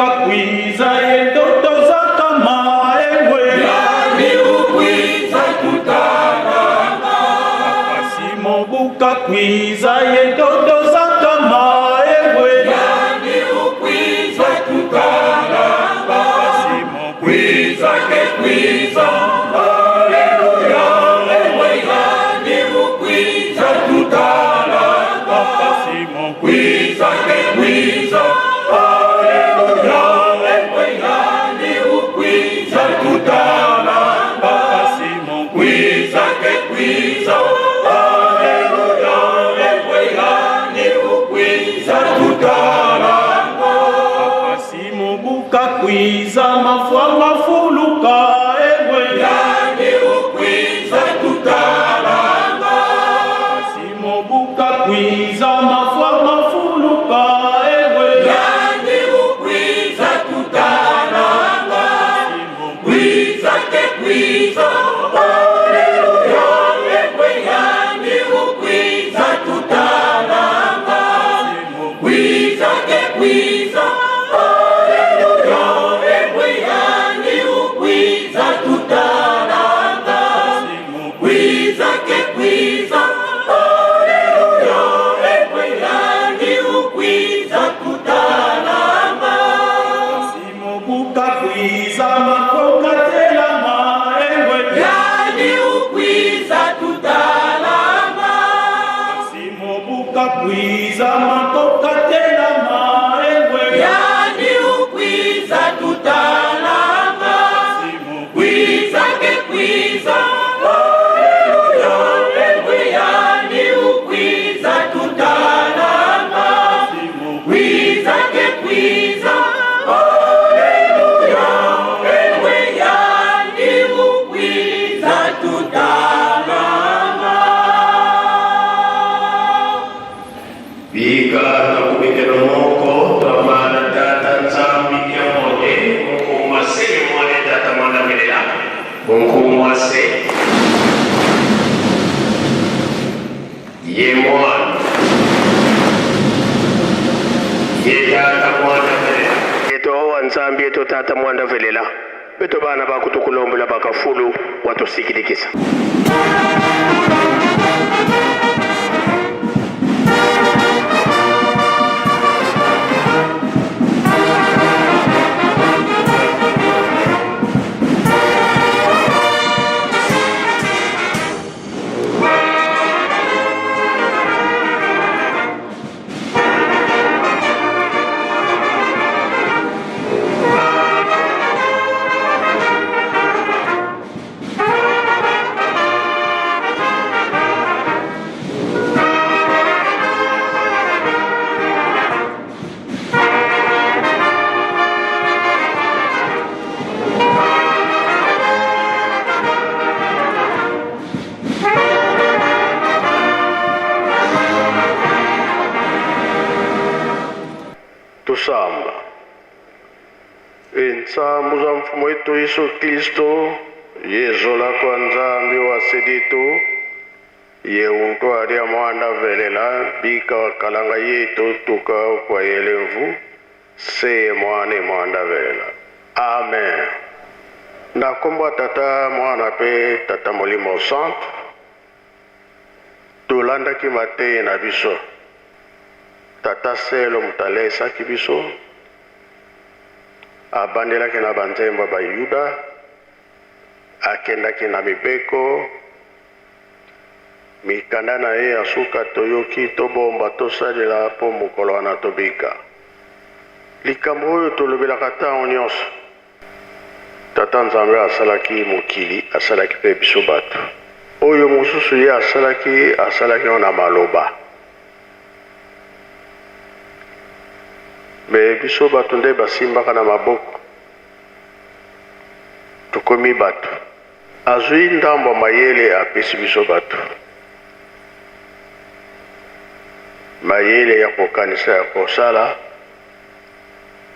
buka kwiza ye ndoto zakama ewe. Yani ukwiza tutalanga. Papa Simon buka kwiza ye ndoto zakama ewe. Yani ukwiza tutalanga. Papa Simon kwiza ke kwiza. Haleluya ewe yani ukwiza tutalanga. Papa Simon kwiza ke kwiza. Haleluya ewe yani ukwiza tutalanga. Papa Simon kwiza ke kwiza. Haleluya ewe yani ukwiza tutalanga. Papa Simon buka kwiza mafua mafuluka ewe. Yani ukwiza tutalanga. Papa Simon buka kwiza mafua mafuluka ewe. Yani ukwiza tutalanga. Simon Kwiza ke kwiza. Haleluya ewe yani ukwiza tutalanga. Simon Kwiza ke kwiza. Haleluya ewe yani ukwiza tutalanga. Simon Kwiza ke kwiza. Haleluya ewe yani ukwiza tutalanga. Simon buka kwiza makoka telama ewe. Yani ukwiza tutalanga. Simon buka kwiza makoka telama ewe. Yani ukwiza tutalanga. Simon Kwiza ke kwiza. Haleluya ewe yani ukwiza tutalanga. Simon Kwiza ke kwiza. Haleluya ewe yani ukwiza tutalanga. Bika nakubikela moko twamana tata Nzambi ya mone munkumu ase mwane tata mwana velela munkumu ase ye mwana ye tata mwana velela yeto wa Nzambi yeto tata mwana velela beto bana bakutukulombola bakafulu watusikilikisa. Tusamba entsambu za mfumo wetu Yesu Kristo yezola kwa Nzambi wa seditu ye untu alia mwanda velela bika wakalanga yetu tuka kwa yelemvu se mwane mwanda velela. Amen. Nakombo tata mwana pe tata molimo centre tolandaki mateyi na biso. Tata Selo moto alesaki biso, abandelaki na banzembo ya Bayuda, akendaki na mibeko, mikanda na ye ya suka toyoki tobomba tosalela mpo mokolo wana tobika. Likambo oyo tolobelaka ntango nyonso, Tata Nzambe asalaki mokili, asalaki mpe biso bato. Oyo mosusu ye asalaki, asalaki yango na maloba. Me biso bato nde basimbaka na maboko, tokomi bato. Azwi ndambo ya mayele apesi biso bato, mayele ya kokanisa ya kosala.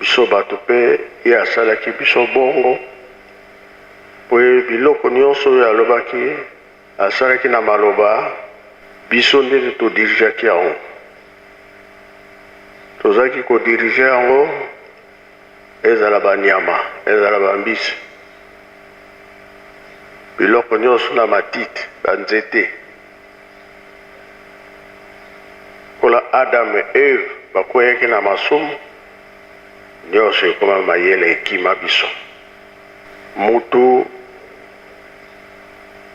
Biso bato mpe ye asalaki biso bongo, mpo ye biloko nyonso oyo alobaki asalaki na maloba, biso nde todirigeaki yango. Tozalaki kodirige yango. Ezala banyama, ezala bambisi, biloko nyonso na matiti, banzete. Lokola Adam et Eve bakweyaki na masumu, nyonso ekoma mayele ekima biso. Mutu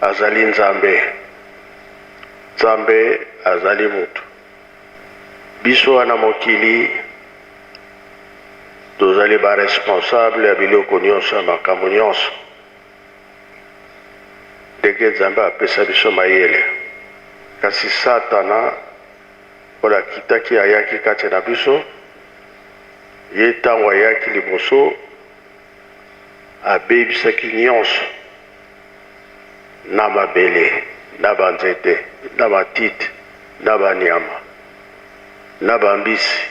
azali Nzambe, Nzambe azali mutu. Biso wana mokili tozali ba responsable ya biloko nyonso ya makambo nyonso. Ndenge Nzambe apesa biso mayele, kasi Satana oyo akitaki ayaki kati na biso, ye ntango ayaki liboso abebisaki nyonso na mabele, na banzete, na matiti, na banyama, na bambisi.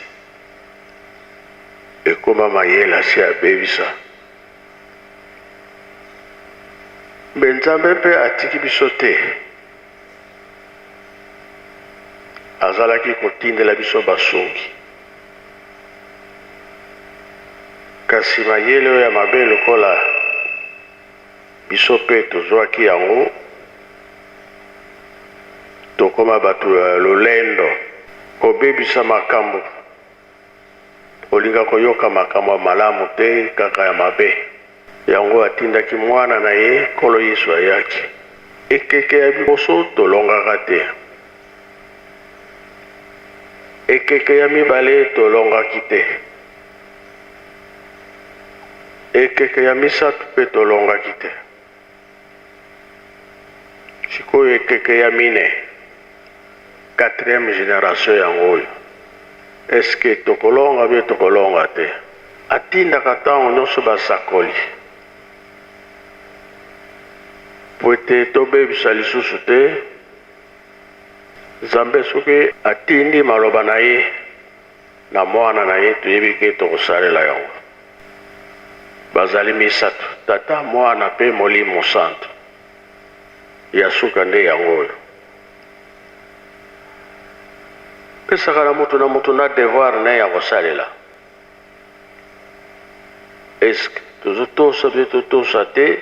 Ekoma mayele asi abebisa. Mbe Nzambe mpe atiki biso te. Azalaki kotindela biso basungi. Kasi mayele oyo ya mabe lokola biso mpe tozwaki yango, tokoma bato ya lolendo, kobebisa makambo, kolinga koyoka makambo ya malamu te, kaka ya mabe. Yango atindaki Mwana na ye, Nkolo Yesu ayaki. Ekeke ya liboso tolongaka te. Ekeke ya mibale tolongaki te. Ekeke ya misato mpe tolongaki te. Sikoyo ekeke ya mine, quatrième generation yango oyo, est-ce que tokolonga bie tokolonga te? Atindaka ntango nyonso basakoli po ete tobebisa lisusu te. Nzambe soki atindi maloba na ye na mwana na ye, toyebi ke tokosalela yango. Bazali misato, Tata, Mwana pe Molimo Santu. Ya suka nde yango oyo. Pesaka na mutu na mutu na devoir na ye ya kosalela. Est-ce que tozotosa pe totosa te?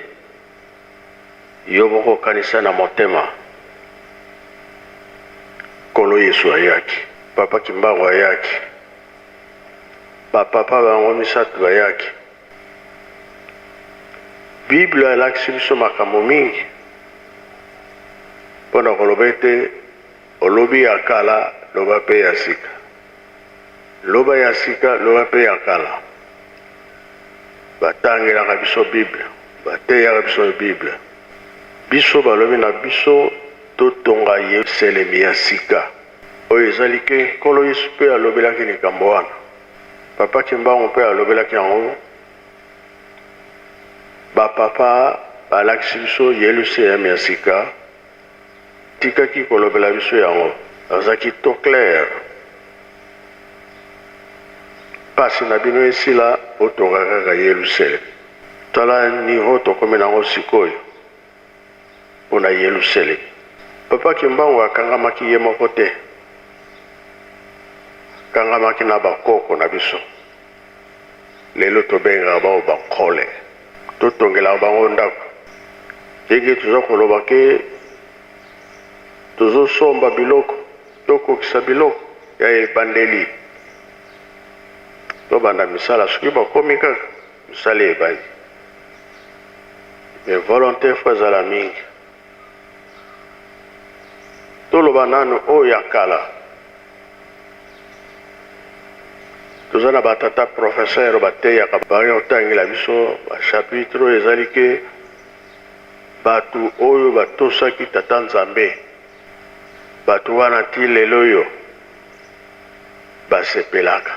Yo moko kanisa na motema. Nkolo Yesu ayaki. Papa Kimbangu ayaki. Ba papa bango misatu bayaki. Bible elakisi biso makambo mingi mpo na koloba ete olobi ya kala, loba mpe ya sika. Loba ya sika, loba mpe ya kala. Batangelaka biso Bible, bateyaka biso Bible. Biso balobi na biso totonga Yerusalemi ya sika. Oyo ezali ke Nkolo Yesu mpe alobelaki likambo wana. Papa Kimbangu mpe alobelaki yango. Ba papa balakisi biso Yelusalemi ya sika, tikaki kolobela biso yango. Azalaki trop clair. Pasi na bino esila, botonga kaka Yelusalemi. Tala niveau tokomi nango sikoyo. mpo na Yelusalemi. Papa Kimbangu akangamaki ye moko te, akangamaki na ba koko na biso. Lelo tobengaka bango ba nkole. Totongelaka bango ndako. Ndenge toza koloba ke tozosomba biloko, tokokisa biloko ya ebandeli, tobanda misala. Soki bakomi kaka misala ebandi. Mais volonte faut ezala mingi. Toloba nanu oyo ya kala. Toza na ba tata professeur bateyaka baya kotangela biso ba chapitre oyo ezali ke batu oyo batosaki tata Nzambe, batu wana ti lelo oyo basepelaka.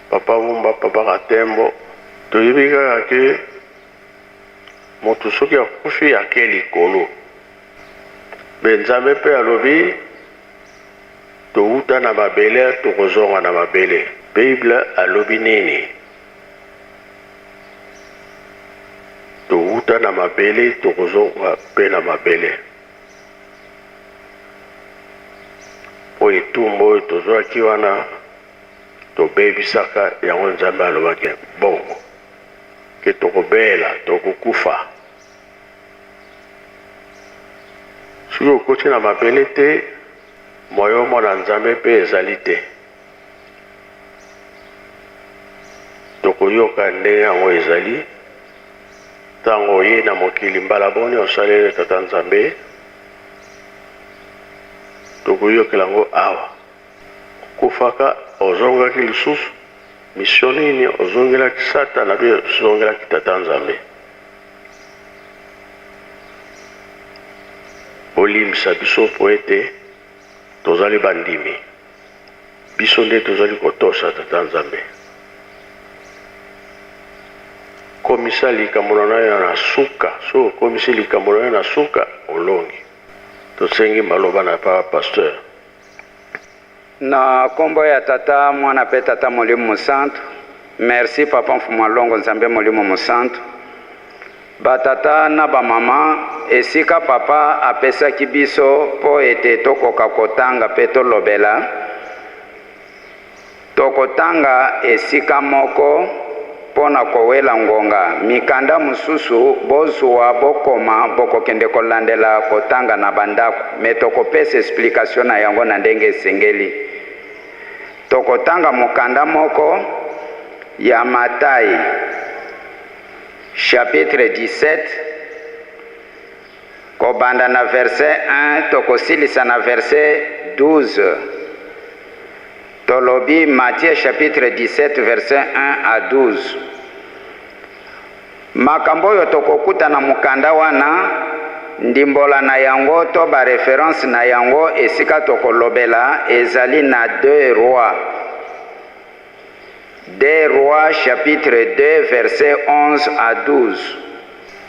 Papa Wumba, Papa Katembo, toyebi kaka ke moto soki akufi ake likolo. Me Nzambe mpe alobi towuta na mabele tokozonga na mabele. Bible alobi nini? Towuta na mabele tokozonga mpe na mabele. Mpo etumbu oyo tozwaki wana. Tobebisaka yango Nzambe alobaki bongo ke tokobela, tokokufa. Soki okoti na mabele te, moyen omona Nzambe mpe ezali te. Tokoyoka ndenge yango ezali ntango oye na mokili mbala boni osaleli Tata Nzambe, tokoyokela yango awa. Okufaka ozongaki lisusu mission nini ozongelaki satana pe ozongelaki tata nzambe bolimbisa biso po ete tozali bandimi biso nde tozali kotosa tata nzambe komisa likambo na yo na suka soki okomisi likambo na yo na suka olongi tosengi maloba na papa pasteur. Na kombo ya tata mwana pe tata molimo mosantu merci papa mfumu alongo nzambe molimo mosantu ba tata na ba mama esika papa apesaki biso po ete tokoka kotanga pe tolobela Tokotanga esika moko mpo na kowela ngonga. Mikanda mosusu bozua bokoma bokokende kolandela kotanga na ba ndako mais tokopesa explication na yango na ndenge esengeli. Tokotanga mokanda moko ya Matai chapitre 17 Kobanda na verset 1 tokosilisa na verset 12. Tolobi Matthieu chapitre 17 verset 1 à 12. Makambo oyo tokokuta na mokanda wana, ndimbola na yango to ba references na yango esika tokolobela ezali na 2 Rois. 2 Rois chapitre 2 verset 11 à 12.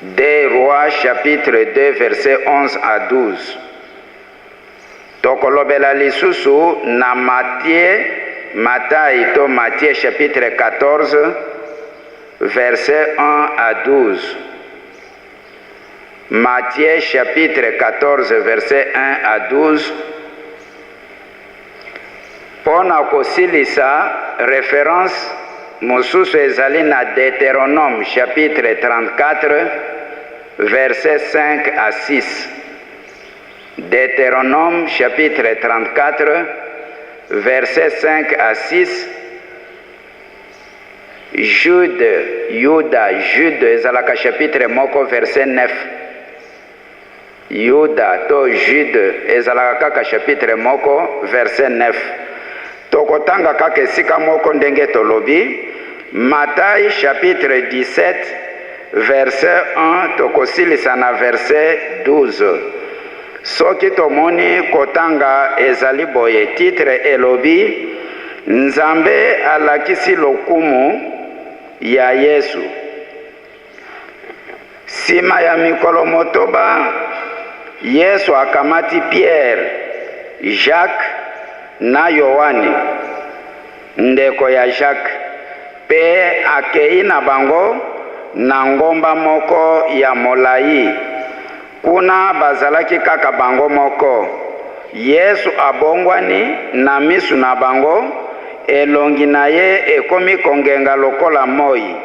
2 Rois chapitre 2 verset 11 à 12. Tokolobela lisusu na Matthieu, Matai to Matthieu chapitre 14 verset 1 à 12. Matthieu chapitre 14 verset 1 à 12. Mpo na kosilisa, reference mosusu ezali na Deuteronome chapitre 34 verset 5 à 6. Deuteronome chapitre 34 verset 5 à 6. Jude, Yuda, Jude ezalaka chapitre moko verset 9. Yuda to Jude ezalaka kaka chapitre moko verset 9. Tokotanga kaka esika moko ndenge tolobi Matai chapitre 17 verset 1 tokosilisa na verset 12. Soki tomoni kotanga ezali boye titre elobi Nzambe alakisi lokumu ya Yesu. Sima ya mikolo motoba, Yesu akamati Piere, Jake na Yoane, ndeko ya Jake, pe akei na bango na ngomba moko ya molayi. Kuna bazalaki kaka bango moko. Yesu abongwani na misu na bango, elongi na ye ekomi kongenga lokola moi.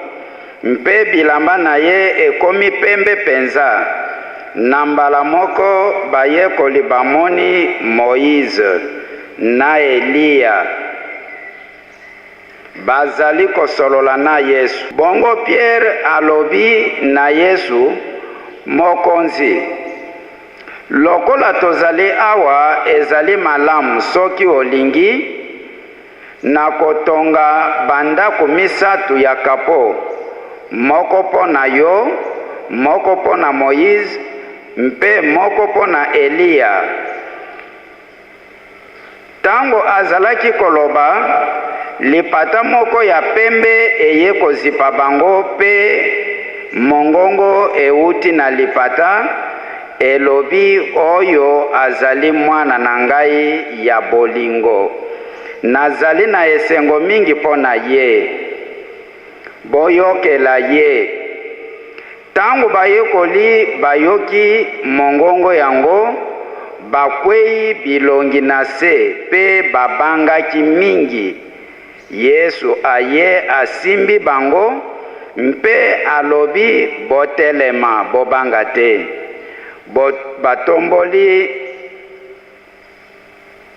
Mpe bilamba na ye ekomi pembe penza. Na mbala moko bayekoli bamoni Moize na Eliya bazali kosolola na Yesu. Bongo Piere alobi na Yesu, Mokonzi, lokola tozali awa, ezali malamu soki olingi, Nakotonga bandako misatu ya kapo, moko mpo na yo, moko mpo na Moyize, mpe moko mpo na Eliya. Tango azalaki koloba, lipata moko ya pembe eye kozipa bango, mpe mongongo ewuti na lipata, elobi, Oyo azali Mwana na ngai ya bolingo. Nazali na esengo mingi mpo na ye. Boyokela ye. Ntango bayekoli bayoki mongongo yango, bakwei bilongi na se mpe babangaki mingi. Yesu aye asimbi bango mpe alobi, Botelema, bobanga te. Bo, batomboli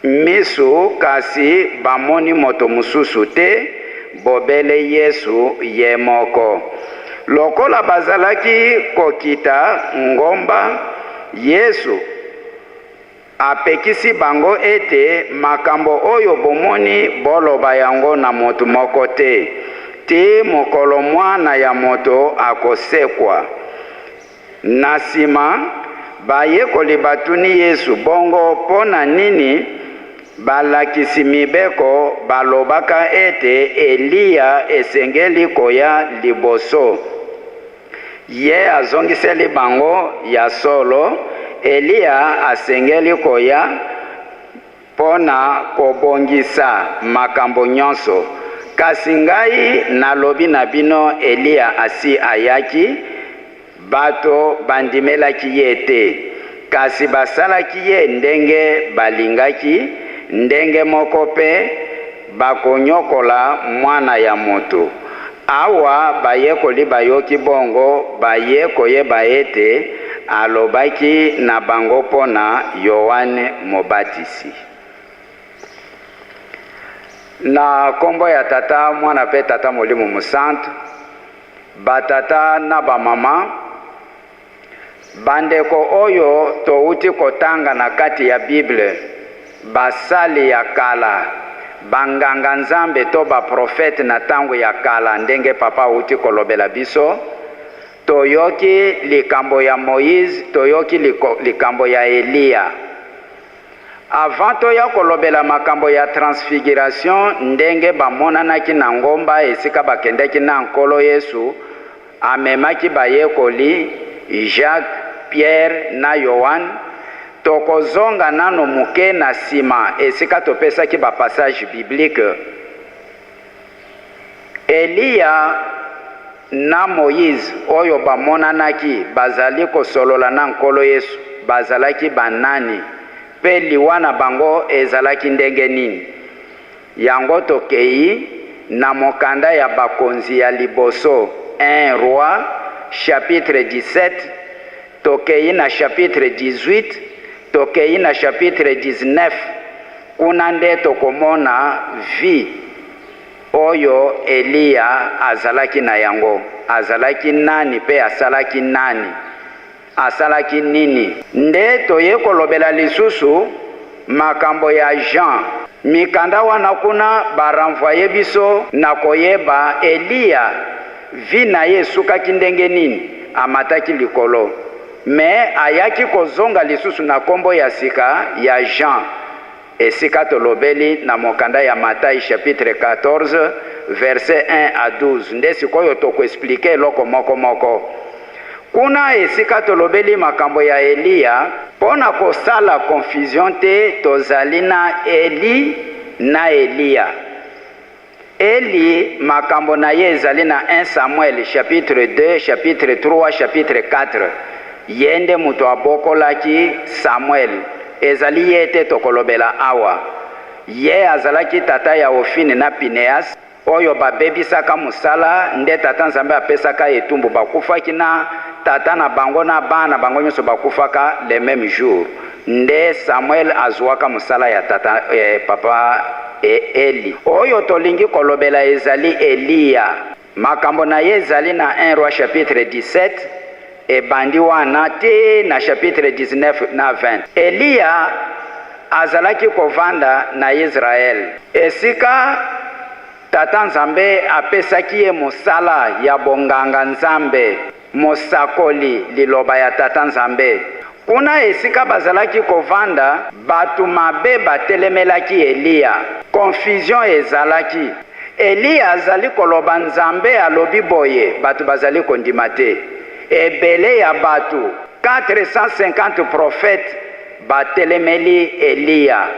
misu, kasi bamoni moto mosusu te, bobele Yesu ye moko. Lokola bazalaki kokita ngomba, Yesu apekisi bango ete, Makambo oyo bomoni, boloba yango na moto moko te, tii mokolo Mwana ya Moto akosekwa. Na sima, bayekoli batuni Yesu, Bongo mpo na nini balakisi mibeko balobaka ete Eliya esengeli koya liboso? Ye azongiseli bango, Ya solo, Eliya asengeli koya mpo na kobongisa makambo nyonso. Kasi ngai nalobi na bino, Eliya asi ayaki, bato bandimelaki ye te, kasi basalaki ye ndenge balingaki, ndenge moko mpe bakonyokola Mwana ya Moto. Awa bayekoli bayoki bongo, baye koyeba ete alobaki na bango mpo na Yoane Mobatisi. Na kombo ya Tata, Mwana mpe Tata Molimo Mosantu, batata na bamama, Bandeko oyo touti kotanga na kati ya Bible, basali ya kala, ba nganga nzambe to ba prophète na tango ya kala ndenge papa awuti kolobela biso, toyoki likambo ya Moïse, toyoki likambo ya Eliya. Avant toya kolobela makambo ya transfiguration ndenge bamonanaki na ngomba esika bakendaki na Nkolo Yesu, amemaki bayekoli Jacques, Pierre na Yoane, tokozonga nano moke na sima esika topesaki ba passages bibliques. Eliya na Moïse oyo bamonanaki bazali kosolola na Nkolo Yesu bazalaki ba nani, pe liwa na bango ezalaki ndenge nini? Yango tokeyi na mokanda ya Bakonzi ya liboso, 1 Rois, chapitre 17, tokeyi na chapitre 18, tokeyi na chapitre 19, kuna nde tokomona vie oyo Eliya azalaki na yango, azalaki nani pe asalaki nani, asalaki nini. Nde toye kolobela lisusu makambo ya Jean. Mikanda wana kuna ba renvoyer biso na koyeba Eliya vie na ye esukaki ndenge nini, amataki likolo mais ayaki kozonga lisusu na kombo ya sika ya Jean esika tolobeli na mokanda ya Matai chapitre 14 verset 1 à 12. Nde sikoyo toko expliquer eloko moko moko. Kuna esika tolobeli makambo ya Eliya, mpo na kosala confusion te, tozali na Eli na Eliya. Eli makambo na ye ezali na 1 Samuel chapitre 2, chapitre 3, chapitre 4. Ye nde moto abokolaki Samuel. Ezali ye te tokolobela awa. Ye azalaki tata ya Hofini na Pineas, oyo babebisaka mosala nde Tata Nzambe apesaka etumbu. Bakufaki na tata na bango na bana bango nyonso bakufaka le meme jour. Nde Samuel azuaka mosala ya tata, papa Eli. Oyo tolingi kolobela ezali Eliya. Makambo na ye ezali na 1 Rois chapitre 17, ebandi wana ti na chapitre 19 na 20. Eliya azalaki kovanda na Israël, esika Tata Nzambe apesaki ye mosala ya bonganga Nzambe, mosakoli liloba ya Tata Nzambe. Kuna esika bazalaki kovanda, bato mabe batelemelaki Eliya. Confusion ezalaki. Eliya azali koloba Nzambe alobi boye, bato bazali kondima te. Ebele ya bato, 450 prophètes, batelemeli Eliya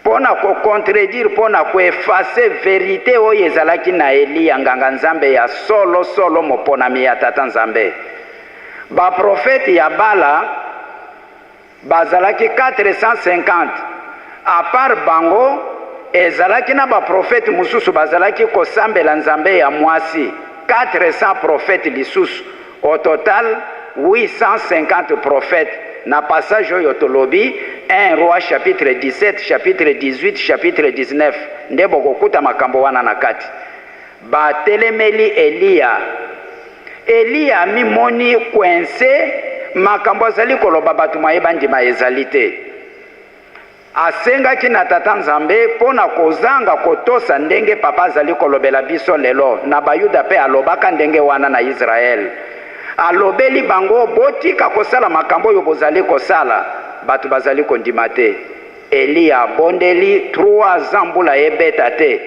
mpo na ko contredire, mpo na ko effacer verite oyo ezalaki na Eliya, nganga Nzambe ya solo solo, moponami ya Tata Nzambe. Ba prophètes ya Bala bazalaki 450, à part bango. Ezalaki na baprofete mosusu bazalaki kosambela nzambe ya mwasi, 400 prophètes lisusu, au total 850 prophètes na passage oyo tolobi 1 Rois chapitre 17, chapitre 18, chapitre 19 nde bokokuta makambo wana na kati. Batelemeli Eliya. Eliya amimoni coince, makambo azali koloba bato moye bandima ezali te. Asengaki na Tata Nzambe mpo na kozanga kotosa ndenge Papa azali kolobela biso lelo na Bayuda mpe alobaka ndenge wana na Israel. Alobeli bango, Botika kosala makambo oyo bozali kosala. Bato bazali kondima te. Eliya abondeli trois ans mbula ebeta te.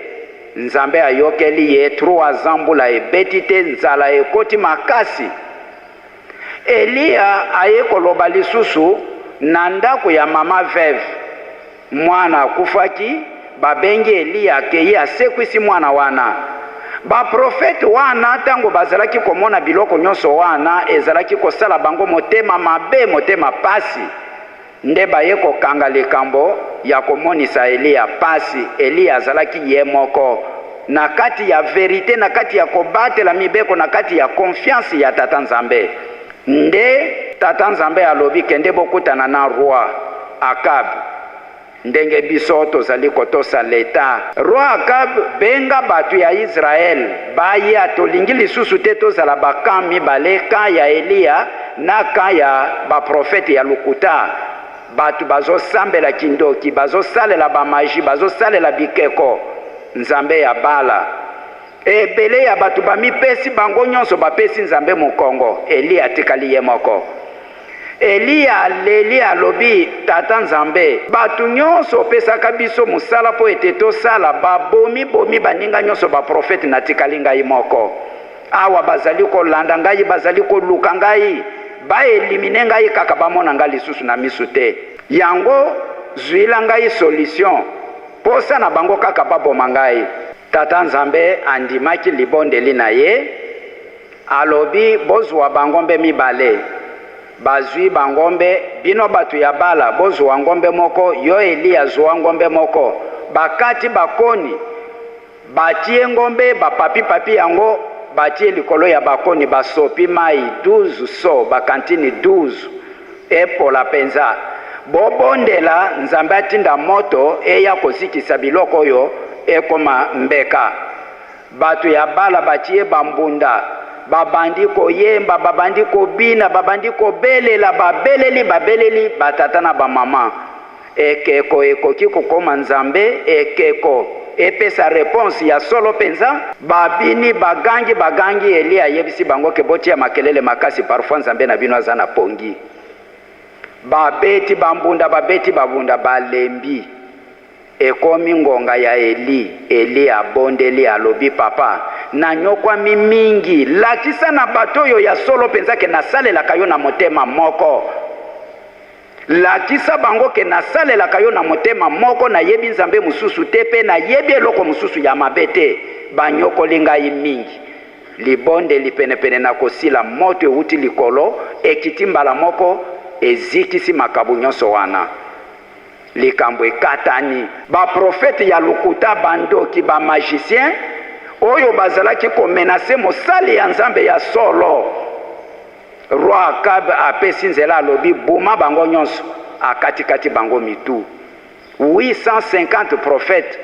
Nzambe ayokeli ye, trois ans mbula ebeti te, nzala ekoti makasi. Eliya aye koloba lisusu na ndako ya mama veuve. Mwana akufaki, babengi Eliya akeyi asekwisi mwana wana. Ba prophètes wana tango bazalaki komona biloko nyonso wana ezalaki kosala bango motema mabe, motema pasi. Nde baye kokanga likambo ya komonisa Eliya pasi. Eliya azalaki ye moko na kati ya verite, na kati ya kobatela mibeko, na kati ya confiance ya Tata Nzambe. Nde Tata Nzambe alobi, kende bokutana na roi Akab. Ndenge biso tozali kotosa leta. Roi Akab, benga bato ya Israel baya, tolingi lisusu te tozala ba camp mibale, camp ya Eliya na camp ya ba prophètes ya lokuta. Bato bazosambela kindoki, bazosalela ba magie, bazosalela bikeko, nzambe ya Bala. Ebele ya bato bamipesi bango nyonso, bapesi Nzambe mokongo. Eliya atikali ye moko. Eliya aleli, alobi, Tata Nzambe, bato nyonso opesaka biso mosala mpo ete tosala, babomi-bomi baninga nyonso baprofete, natikali ngai moko. Awa bazali kolanda ngai, bazali koluka ngai, ba-elimine ngai kaka bamona ngai lisusu na miso te. Yango, zuila ngai solution. Posa na bango kaka baboma ngai. Tata Nzambe andimaki libondeli na ye, alobi, Bozua bangombe mibale. Bazui bangombe, bino batu ya Bala bozua ngombe moko, yo Eliya zua ngombe moko. Bakati bakoni, batie ngombe, bapapi-papi yango, batie likolo ya bakoni, basopi mayi 12 seaux, ba cantine 12. Epola penza. Bobondela Nzambe atinda moto eya kozikisa biloko oyo ekoma mbeka. Bato ya Bala batie bambunda, babandi koyemba, babandi kobina, babandi kobelela, babeleli, babeleli batata na bamama. Ekeko ekoki kokoma Nzambe? Ekeko epesa reponse ya solo penza? Babini, bagangi, bagangi, Elie ayebisi bango ke botia makelele makasi parfois Nzambe na bino aza na pongi. Babeti bambunda, babeti babunda, balembi. Ekomi ngonga ya Elie, Elie abondeli, alobi, Papa, nanyokwami mingi, lakisa na bato oyo ya solo penza ke nasalelaka yo na motema moko. Lakisa bango ke nasalelaka yo na motema moko, nayebi Nzambe mosusu te pe nayebi eloko mosusu ya mabe te. Banyokoli ngai mingi. Libondeli penepene na kosila, moto ewuti likolo, ekiti mbala moko, ezikisi makabo nyonso wana. Likambo ekatani. Baprofete ya lokuta, bandoki, ba magiciens oyo bazalaki ko menacer mosali ya Nzambe ya solo, Roi Akab apesi nzela alobi boma bango nyonso, akatikati bango mitu. 850 prophètes,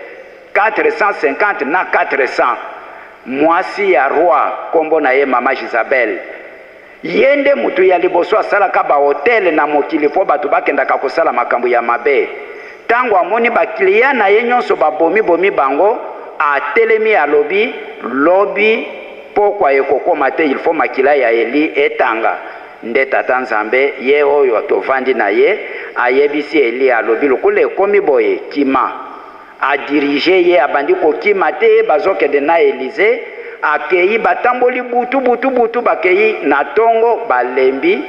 450 na 400. Mwasi ya roi kombo na ye mama Jizabel. Ye nde mutu ya liboso asalaka ba hotel na mokili po batu bakendaka kosala makambo ya mabe. Tango amoni ba clients na ye nyonso babomi bomi bango, atelemi alobi lobi Pokwa ekokoma te il faut makila ya Elie etanga nde tata nzambe ye oyo tovandi na ye ayebisi Elie alobi lokola ekomi boye kima a dirige ye abandi kokima te bazokende na Elysee akeyi batamboli butu butu butu bakeyi na tongo balembi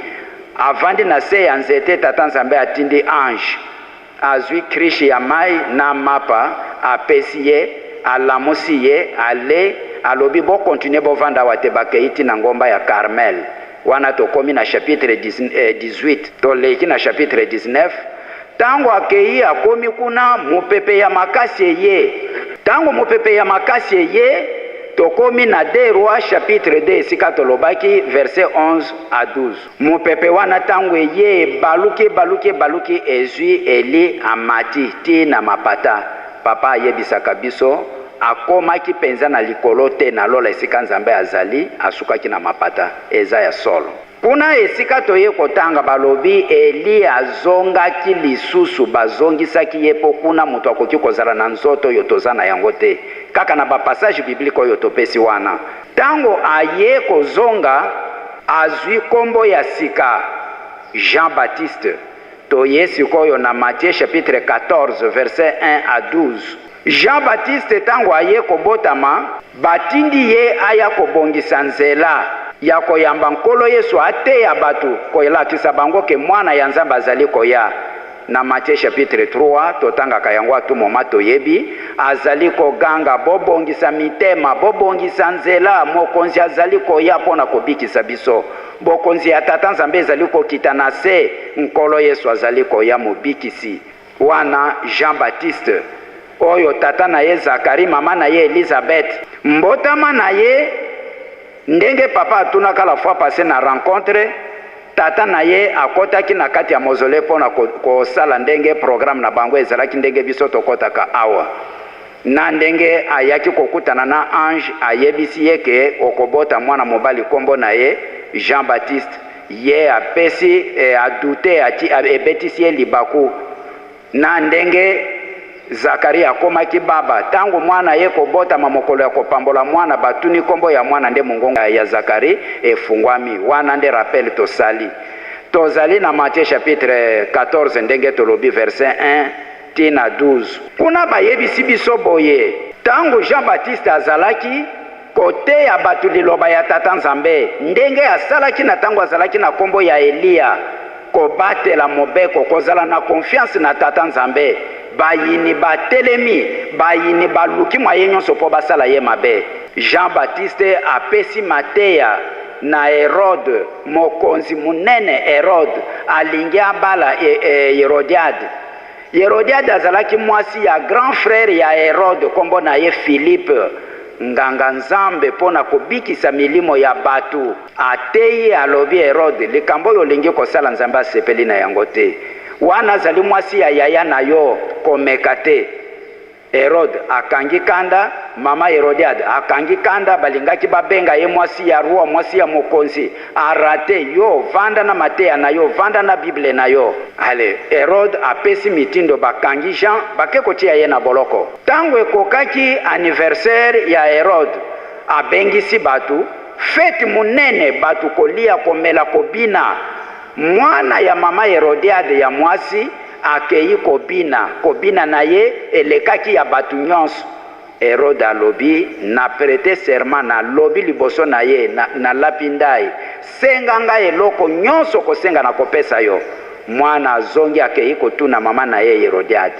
avandi na se ya nzete tata nzambe atindi ange Azwi cruche ya mayi na mapa apesi ye, alamusi ye, ale, alobi bo continuer bovanda awa te, bakeyi ti na ngomba ya Carmel. Wana tokomi na chapitre 18, toleki na chapitre 19, Ntango akei akomi kuna, mopepe ya makasi eye. Ntango mopepe ya makasi eye, tokomi na 2 Rois chapitre 2 esika tolobaki verset 11 à 12. Mopepe wana ntango eye ebaluki ebaluki ebaluki ezwi Eli amati ti na mapata. Papa ayebisaka biso akomaki penza na likolo te na lola esika Nzambe azali, asukaki na mapata. Eza ya solo. Kuna esika toye kotanga balobi Eli azongaki lisusu, bazongisaki ye po kuna moto akoki kozala na nzoto oyo toza na yango te, kaka na ba passage biblique oyo topesi wana. Tango aye kozonga azwi kombo ya sika Jean Baptiste. Toye sikoyo na Matthieu chapitre 14 verset 1 à 12. Jean Baptiste tango aye kobotama, batindi ye aya kobongisa nzela ya koyamba Nkolo Yesu ateya batu kolakisa bango ke mwana ya Nzambe azali koya. Na Matthieu chapitre 3 totangaka yango à tout moment toyebi, azali koganga bobongisa mitema, bobongisa nzela, mokonzi azali koya mpo na kobikisa biso. Bokonzi ya Tata Nzambe ezali kokita na se, Nkolo Yesu azali koya mobikisi. Wana Jean Baptiste, oyo tata na ye Zacharie, mama na ye Elisabeth, mbotama na ye, ndenge papa atunaka la fois passee na rencontre, tata na ye akotaki na kati ya mausolee mpo na kosala ndenge programme na bango ezalaki ndenge biso tokotaka awa. Na ndenge ayaki kokutana na ange ayebisi ye ke okobota mwana mobali kombo na ye Jean Baptiste ye apesi a doute ati ebetisi ye libaku na ndenge Zacharie akomaki baba tango mwana aye kobotama mokolo ya kopambola mwana batuni kombo ya mwana nde mongongo ya Zacharie efungwami wana nde rappel tosali tozali na Matthieu chapitre 14 ndenge tolobi verset 1 tii na 12. Kuna bayebisi biso boye, Tango Jean Baptiste azalaki koteya bato liloba ya Tata Nzambe, ndenge asalaki na tango azalaki na kombo ya Eliya, kobatela mobeko, kozala na confiance na Tata Nzambe, bayini batelemi, bayini baluki mwaye nyonso po basala ye mabe. Jean Baptiste apesi mateya na Herode, mokonzi monene Herode alingi abala Herodiade. Herodiade azalaki mwasi ya grand frère ya Herode, kombo na ye Philippe, nganga Nzambe mpo na kobikisa milimo ya batu. Ateyi, alobi, Herode, likambo oyo olingi kosala Nzambe asepeli na yango te. Wana azali mwasi ya yaya na yo, komeka te. Herode akangi kanda, mama Herodiade akangi kanda, balingaki babenga ye mwasi ya roi, mwasi ya mokonzi, a rate, yo vanda na mateya na yo, vanda na bible na yo. Allez, Herode apesi mitindo bakangi Jean, bake kotia ye na boloko. Tango ekokaki anniversaire ya Herode, abengisi batu, fete monene, batu kolia, komela, kobina. Mwana ya mama Herodiade ya mwasi akeyi kobina, kobina na ye elekaki ya batu nyonso. Herode alobi, Na prete serment, nalobi liboso na ye, na, nalapi ndayi, senga ngai eloko nyonso okosenga nakopesa yo. Mwana azongi akeyi kotuna mama na ye Herodiade.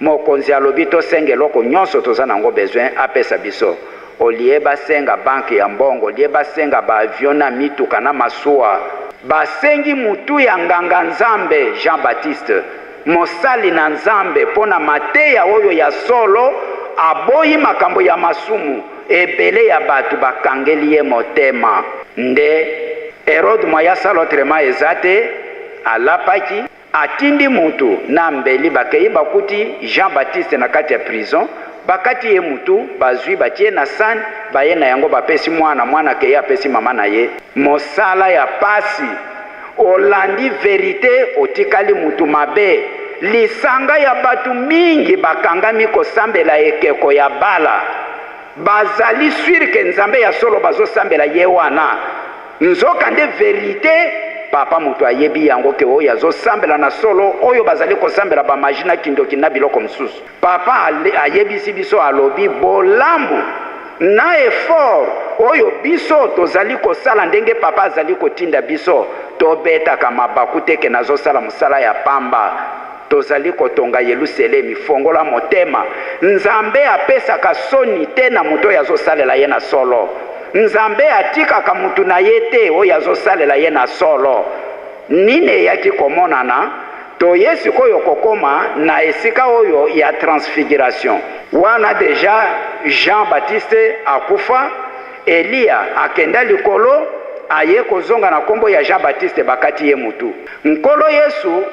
Mokonzi alobi tosenga eloko nyonso toza nango besoin apesa biso olie basenga banque ya mbongo olie basenga ba avion na mituka na masuwa. Basengi mutu ya nganga nzambe Jean Baptiste mosali na nzambe mpo na mateya oyo ya solo aboyi makambo ya masumu ebele ya batu bakangeli ye motema nde Herode moyen asala autrement eza te alapaki Atindi mutu na mbeli bakeyi bakuti Jean Baptiste na kati ya prison, bakati ye mutu, bazui batie na sani, baye na yango bapesi mwana, mwana akeyi apesi mama na ye. Mosala ya pasi, olandi verite otikali mutu mabe, lisanga ya batu mingi bakangami kosambela ekeko ya bala, bazali sur que Nzambe ya solo bazosambela ye wana, Nzoka nde verite papa mutu ayebi yango ke oyo azo sambela na solo oyo bazali kosambela ba magie na kindoki na biloko mosusu papa ayebisi biso alobi bolamu na effort oyo biso tozali kosala ndenge papa azali kotinda biso tobetaka mabaku te ke nazosala mosala ya pamba tozali kotonga Yeluselemi fongola motema Nzambe apesaka soni te na moto oyo azosalela ye na solo Nzambe atikaka mutu na ye te oyo azosalela ye na solo. Nini eyaki komonana? Toye sikoyo kokoma na esika oyo ya transfiguration. Wana deja Jean Baptiste akufa, Eliya akenda likolo, aye kozonga na kombo ya Jean Baptiste bakati ye mutu. Nkolo Yesu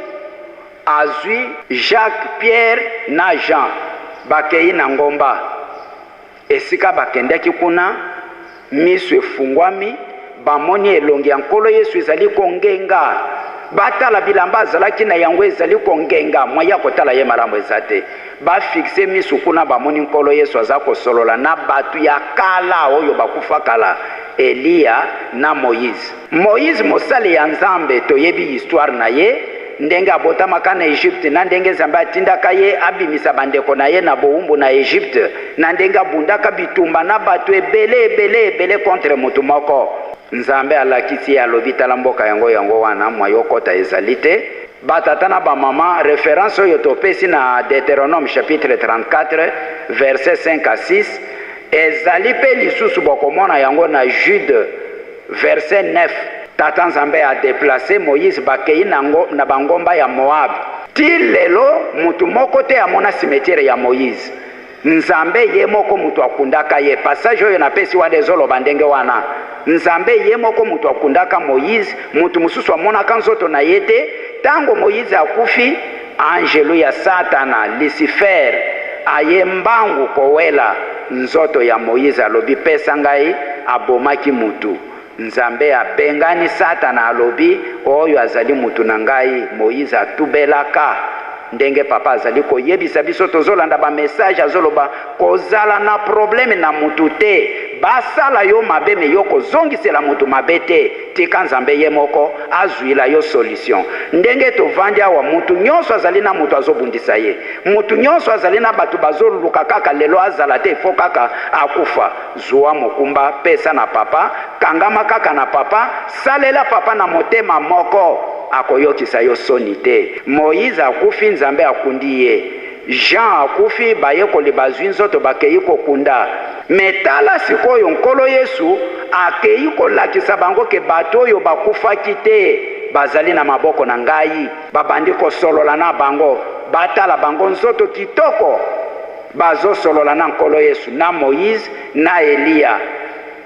azwi Jacques, Pierre na Jean bakeyi na ngomba. Esika bakendaki kuna, miso efungwami, bamoni elongi ya Nkolo Yesu ezali kongenga. Batala bilamba azalaki na yango ezali kongenga, moyen ya kotala ye malamu eza te. Ba fixe miso kuna, bamoni Nkolo Yesu aza kosolola na bato ya kala oyo bakufa kala, Eliya na Moïse. Moïse mosali ya Nzambe, toyebi histoire na ye, ndenge abotamaka na Egypte, na ndenge Nzambe atindaka ye abimisa bandeko na ye na bowumbu na Egypte, na ndenge abundaka bitumba na bato ebele ebele ebele contre moto moko. Nzambe alakisi ye, alobi tala mboka yango yango wana, moyen okota ezali te. Ba tata na ba mama, reference oyo topesi na Deuteronome chapitre 34 verset 5 à 6 ezali pe lisusu bokomona yango na Jude Verset 9, Tata Nzambe a deplacer Moïse bakeyi na na ba ngomba ya Moab. Ti lelo mutu moko te amona cimetière ya Moïse. Nzambe ye moko mutu akundaka ye. Passage oyo napesi wana ezoloba ndenge wana. Nzambe ye moko mutu akundaka Moïse, mutu mosusu amonaka nzoto na ye te. Tango Moïse akufi, angelu ya Satana, Lucifer, aye mbangu kowela nzoto ya Moïse alobi pesa ngai abomaki mutu. Nzambe abengani Satana alobi oyo azali mutu na ngai. Moïse atubelaka ndenge papa azali koyebisa biso tozolanda ba message azoloba kozala na problème na mutu te basala yo mabe me yo kozongisela mutu mabe te tika Nzambe ye moko azuila yo solution. Ndenge tovandi awa mutu nyonso azali na mutu azobundisa ye. Mutu nyonso azali na bato bazoluka kaka lelo azala te faut kaka akufa. Zua mokumba pesa na papa, kangama kaka na papa, salela papa na motema moko akoyokisa yo soni te. Moïse akufi Nzambe akundi ye. Jean akufi bayekoli bazui nzoto bakeyi kokunda. Mais tala sikoyo Nkolo Yesu akeyi kolakisa bango ke bato oyo bakufaki te bazali na maboko na ngai. Babandi kosolola na bango, batala bango nzoto kitoko, bazosolola na Nkolo Yesu, na Moïse, na Eliya.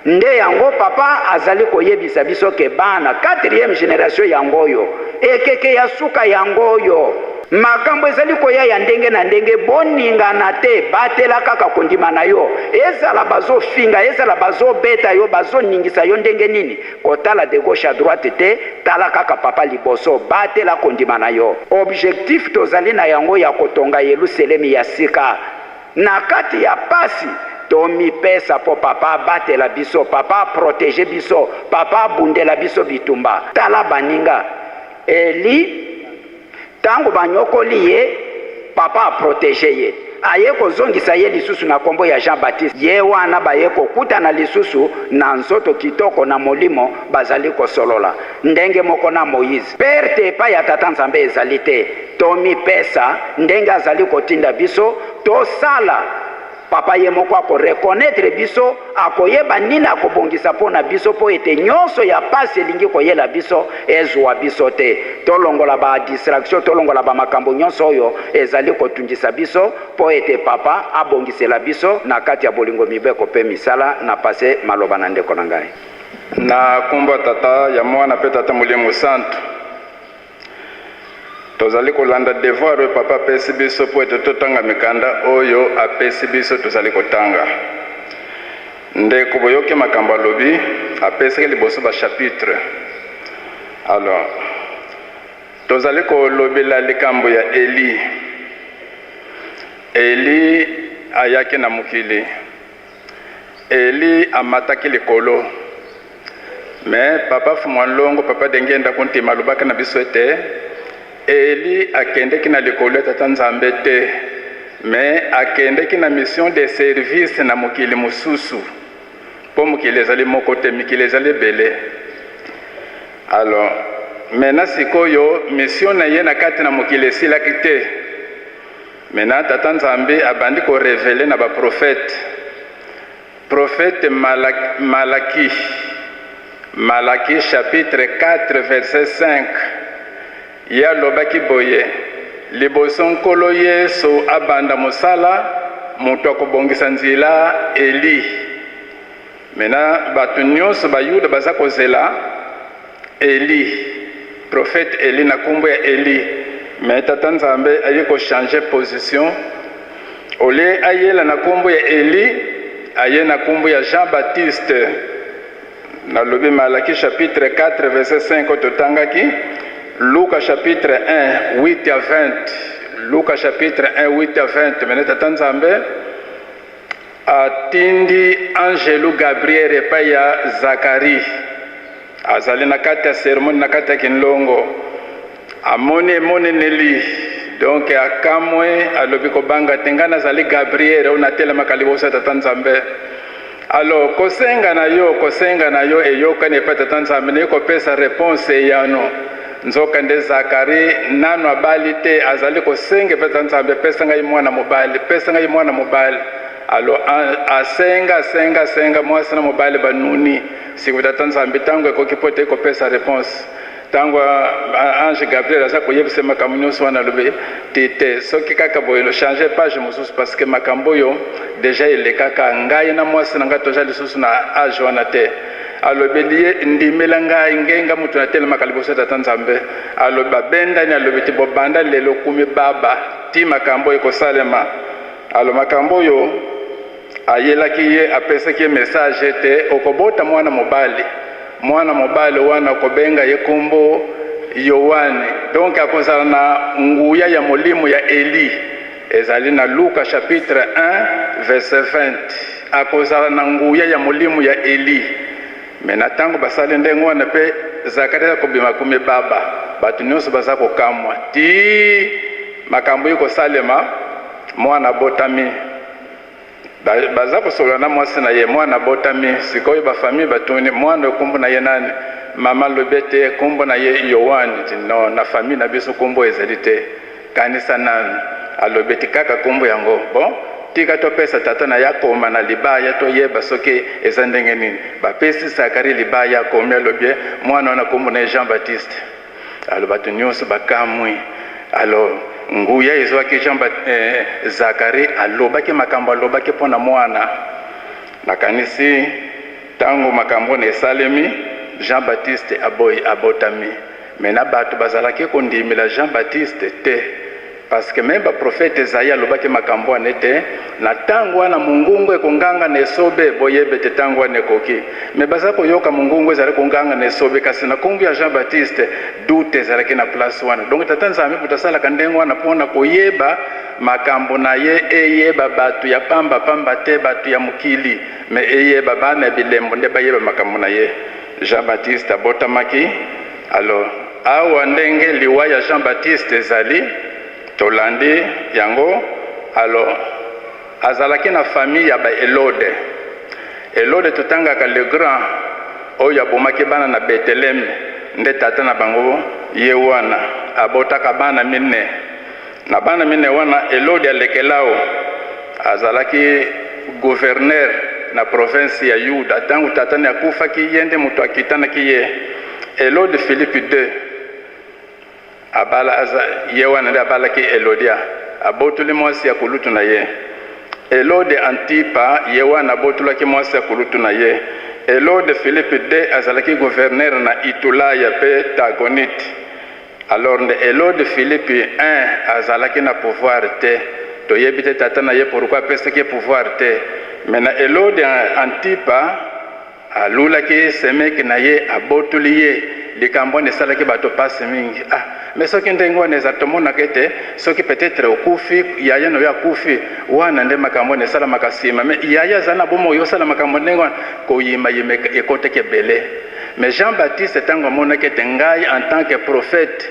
Nde yango papa azali koyebisa biso ke bana quatrième generation yango oyo, ekeke ya suka yango oyo. Makambo ezali koya ya ndenge na ndenge, boningana te, batela kaka kondima na yo. Ezala bazofinga, ezala bazobeta yo, bazoningisa yo ndenge nini, Kotala de gauche à droite te, tala kaka papa liboso, batela kondima na yo. Objectif tozali na yango ya kotonga Yeluselemi ya sika. Na kati ya pasi, tomipesa po papa abatela biso, papa a proteger biso, papa abundela biso bitumba. Tala baninga, Elie Tango banyokoli ye, papa a proteger ye. Aye kozongisa ye lisusu na kombo ya Jean Baptiste. Ye wana baye kokutana lisusu na nzoto kitoko na molimo bazali kosolola. Ndenge moko na Moïse. Perte epai ya Tata Nzambe ezali te. Tomipesa ndenge azali kotinda biso tosala. Papa ye moko ako reconnaitre biso, akoyeba nini akobongisa mpo na biso mpo ete nyonso ya pasi elingi koyela biso ezua biso te. Tolongola ba distraction, tolongola ba makambo nyonso oyo ezali kotungisa biso mpo ete Papa abongisela biso na kati ya bolingo mibeko mpe misala. Na passe maloba na ndeko na ngai. Na kombo ya Tata, ya Mwana mpe Tata Molimo Santu. Tozali kolanda devoir oyo papa apesi biso mpo ete totanga mikanda oyo apesi biso tozali kotanga. Ndeko boyoki makambo alobi, apesaki liboso ba chapitre. Alors, tozali kolobela likambo ya Elie. Elie ayaki na mokili. Elie amataki likolo. Mais papa Fumua Nlongo, papa Dengenda Kuntima alobaki na biso ete Elie akendeki na likolo ya Tata Nzambe te, mais akendeki na mission de service na mokili mosusu, po mokili ezali moko te, mikili ezali ebele. Alors, maintenant sikoyo mission na ye na kati na mokili esilaki te. Maintenant Tata Nzambe abandi ko reveler na ba prophètes. Prophète Malaki, Malaki chapitre 4 verset 5. Ye alobaki boye, Liboso Nkolo Yesu abanda mosala, moto akobongisa nzela Eli. Mena bato nyonso Bayuda baza kozela Eli, prophète Eli na kombo ya Eli. Mais Tata Nzambe aye ko changer position. Au lieu ayela na kombo ya Eli, aye na kombo ya Jean Baptiste. Nalobi Malaki chapitre 4 verset 5 oyo totangaki, Luka chapitre 1 8 à 20, Luka chapitre 1 8 à 20. Mene Tata Nzambe atindi angelu Gabriel epai ya Zakari, azali na kati ya seremoni na kati ya kinlongo, amoni emoneneli donc akamwe, alobi kobanga te, ngai nazali Gabriel oyo natelemaka liboso ya Tata Nzambe. Alors kosenga na yo, kosenga na yo eyokani epai Tata Nzambe, naye kopesa reponse eyano. Nzoka nde Zakari nano abali te, azali kosenga epai Tata Nzambe, pesa ngai mwana mobali, pesa ngai mwana mobali. Alors asenga, asenga, asenga, mwasi na mobali banuni. Sikoyo Tata Nzambe ntango ekoki mpo ete kopesa reponse. Ntango ange Gabriel aza koyebisa makambo nyonso wana, alobi te te, soki kaka boye lo changer page mosusu, parce que makambo oyo deja elekaka ngai na mwasi na ngai, toza lisusu na age wana te. Alobeli ye, ndimela ngai, ngenga moto natelemaka liboso ya Tata Nzambe. Alobi babendani, alobi te bobanda lelo kumi baba ti makambo oyo ekosalema. Alo makambo oyo ayelaki ye, apesaki ye message ete okobota mwana mobali, mwana mobali wana okobenga ye kombo Yoane, donc akozala na nguya ya molimo ya Eli. Ezali na Luka chapitre 1 verset 20. Akozala na nguya ya molimo ya Eli. Me na tango basali ndenge wana pe Zakaria akobima kumi baba, bato nyonso baza kokamwa ti makambo ekosalema. Mwana abotami, baza kosolola na mwasi na ye, mwana abotami. Sikoyo ba famille batuni mwana oyo kombo na ye nani? Mama alobi ete kombo na ye Yoane. No, na famille na biso kombo ezali te. Kanisa nanu. Alobi ete kaka kombo yango. Bon, tika topesa tata na ye akoma na libaya toyeba soki eza ndenge nini. Bapesi Zakari libaya, akomi, alobi mwana wana kombo na ye Jean Baptiste. Alors bato nyonso bakamwi. Alors nguya ezwaki Jean Zakari, alobaki makambo alobaki mpo na mwana. Nakanisi tango makambo wana esalemi, Jean Baptiste aboyi abotami. Mais na bato bazalaki kondimela Jean Baptiste te. Parce que meme ba prophète Esaïe alobaki makambo wana ete na tango wana mongungu ekonganga na esobe, boyebe ete tango wana ekoki. Mais baza koyoka mongungu ezali konganga na esobe, kasi na kombo ya Jean Baptiste doute ezalaki na place wana. Donc Tata Nzambe moto asalaka ndenge wana mpona koyeba makambo na ye, eyeba bato ya pamba pamba te, bato ya mokili, mais eyeba bana ya bilembo nde bayeba makambo na ye. Jean Baptiste abotamaki. Alors awa ndenge liwa ya Jean Baptiste ezali, tolandi yango. Alors azalaki na famille ya ba Elode. Elode totangaka le grand oyo abomaki bana na Bethlehem, nde tata na bango ye wana abotaka bana mine. Na bana mine wana Elode Alekelao azalaki gouverneur na province ya Yuda. Tango tata ne akufaki, ye nde moto akitanaki ye. Elode Philippe II abala aza, ye wana nde abalaki Elodia, abotoli mwasi ya kulutu na ye. Elode Antipa ye wana abotolaki mwasi ya kulutu na ye. Elode Philippe II azalaki gouverneur na Itulaya pe Tagonite. Alors nde Elode Philippe I azalaki na pouvoir te, toyebi te tata na ye pourquoi apesaki ye pouvoir te, mais na Elode Antipa alulaki semeki na ye, abotoli ye. Likambo wana esalaki bato pasi mingi. Ah, mais soki ndenge wana eza, tomonaka ete soki peut-être okufi, yaya na yo akufi, wana nde makambo wana esalamaka nsima. Mais yaya aza na bomoi, osala makambo ndenge wana, koyimayima ekotaki ebele. Mais Jean Baptiste tango amonaki ete ngai en tant que prophète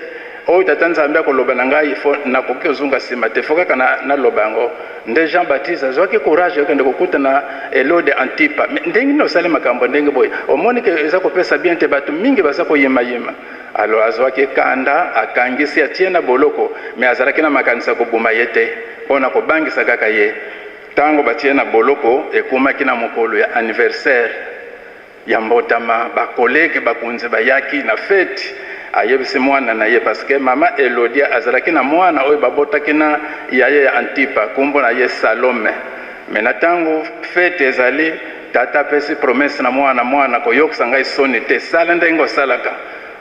oyo Tata Nzambe akoloba na ngai, faut nakoki kozonga sima te, faut kaka naloba yango. Nde Jean Baptiste azwaki courage okende kokutana Elode Antipa. Mais ndenge nini osali makambo ndenge boye? Omoni ke eza kopesa bien te, bato mingi baza koyimayima. Alors azwaki kanda, akangisi, atie na boloko, mais azalaki na makanisi ya koboma ye te, pona kobangisa kaka ye. Tango batie na boloko, ekomaki na mokolo ya anniversaire ya mbotama, ba collègues bakonzi bayaki na fete. Ayebisi mwana na ye parce que mama Elodia azalaki na mwana oyo babotaki na yaya ya Antipa, kombo na ye Salome. Mais na tango fete ezali, tata apesi promesse na mwana, mwana koyokisa ngai soni te, sala ndenge osalaka.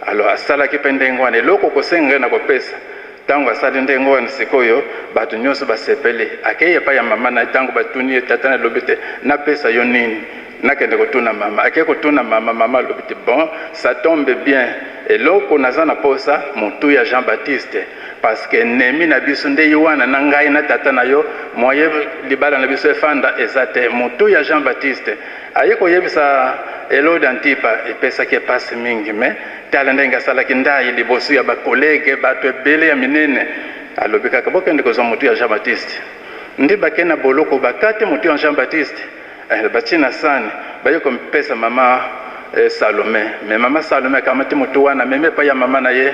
Alors asalaki mpe ndenge wana, eloko okosenga ngai nakopesa. Tango asali ndenge wana, sikoyo bato nyonso basepeli. Akei epai ya mama na ye, tango batuni ye, tata na ye alobi te, napesa yo nini? Nakende kotuna mama. Akei kotuna mama, mama alobi te, bon, ça tombe bien, eloko naza na posa, motu ya Jean Baptiste, parce que ennemi na biso nde ye wana na ngai na tata na yo, moyen libala na biso efanda eza te. Motu ya Jean Baptiste aye koyebisa Elode Antipa, epesaki ye pasi mingi, mais tala ndenge asalaki ndayi liboso ya ba collègues, bato ebele ya minene, alobi kaka bokende kozwa motu ya Jean Baptiste. Nde bake na boloko, bakati motu ya Jean Baptiste. Eh, batie na sani, baye kopesa mama eh, Salome. Mais mama Salome akamati motu wana, amemi epai ya mama na ye.